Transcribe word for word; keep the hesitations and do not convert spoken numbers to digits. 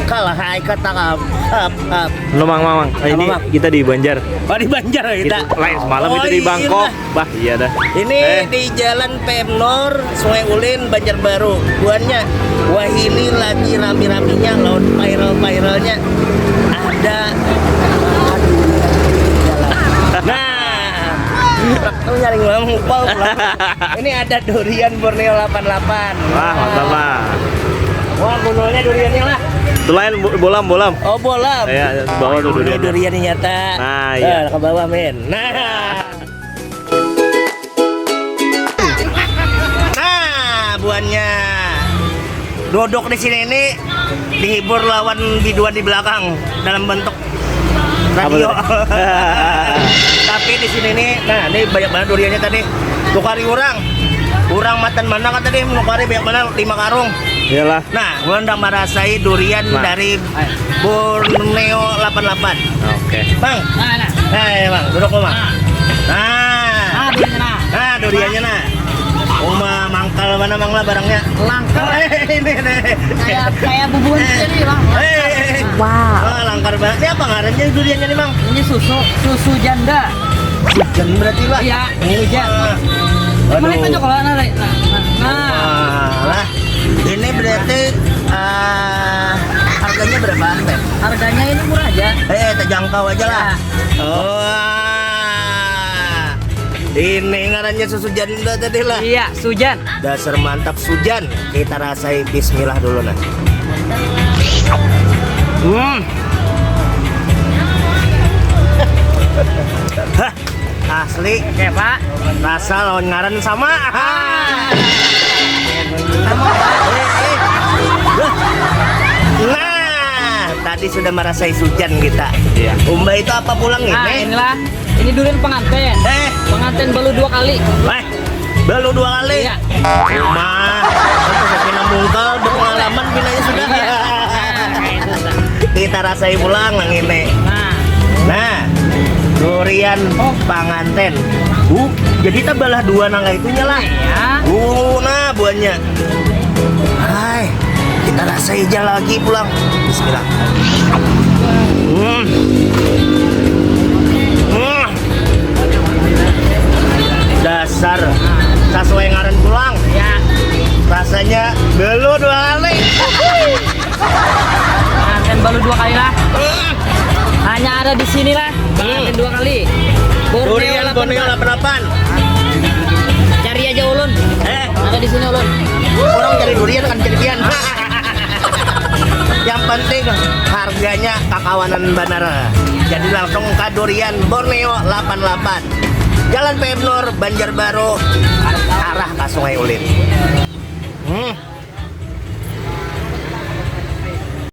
Kalah ai kata kam. Hap, hap. No, Mang, Mang, Mang. Ah, ini Mang? Kita di Banjar. Oh, di Banjar ya kita. Lain semalam Oh, itu di iya. Bangkok. Bah, iya dah. Ini Eh. Di Jalan Pemnor, Sungai Ulin, Banjarbaru. Buannya, wah, ini lagi rame-ramenya lawan viral-viralnya. Ada, aduh, jalan. Nah, aku nyaring mamupau pulang. Ini ada durian Borneo delapan delapan. Wah, mantap lah. Wah, gunulnya duriannya lah. Itu lain bo- bolam, bolam. Oh, bolam. Ya, bawa tuh Ini duriannya. Durian nyata. Nah, iya. Nah, ke bawah, men. Nah. Nah, buannya. Duduk di sini ini dihibur lawan biduan di belakang dalam bentuk radio. Apa tuh? Tapi di sini nih, nah, ini banyak banget duriannya tadi. Tukari urang. Urang matan mana kan tadi, nukari banyak mana, lima karung. Iyalah. Nah, ulun udah marasai durian Nah. Dari Borneo delapan delapan. Oke. Bang. Nah, nah. Nah, ya, Bang, duduk, Bang. Nah. Nah. Ah, duriannya nah. Nah, duriannya nah. Uma mangkal mana, Mang, lah, barangnya? Langkar. Eh, ini nih. Kayak kayak bubuhan Eh. jadi, Bang. Eh. Wow. Ah, langkar banget. Ini apa ngarannya duriannya nih, Mang? Ini susu, susu janda. Hujan berarti lah. Iya, Ini hujan. mah. Mana Aduh. itu nyokolat, nah, nah, nah. Wah, lah. Ini berarti eh, harganya berapaan, Teh? Harganya ini murah aja. Eh, terjangkau aja lah. Oh. Ini ngarannya susu janda tadi lah. Iya, sujan. Dasar mantap sujan. Kita rasai bismillah dulu nah. Hmm. Hah, asli. Oke, Pak. Rasa lawan ngaran sama. Nah, tadi sudah merasai sujan kita. Iya. Umba itu apa pulang Nah, ini? Inilah. Ini durian pengantin. Eh, Pengantin baru dua kali. Wah, baru dua kali. Iya. Rumah. Kita mungkal berpengalaman binanya sudah. Iya. Kita rasai pulang nang ini. Nah, Nah, durian Oh. Panganten. Uh, jadi tabalah dua nang itunya lah. Ya. Uh, nah buahnya. Hai, kita rasai aja lagi pulang. Bismillah. Hmm. Hmm. Dasar sesuai ngaran pulang. Ya. Rasanya belu dua kali. Pengantin baru dua kali lah. Hmm. Hanya ada di sini lah. Pengantin dua kali. Durian Borneo delapan delapan. Cari aja ulun. Eh, Ada di sini ulun. Orang cari durian kan cari pian. Yang penting harganya kakawanan banar. Jadi langsung ke durian Borneo delapan delapan. Jalan P M Nur, Banjarbaru, arah ke Sungai Ulin.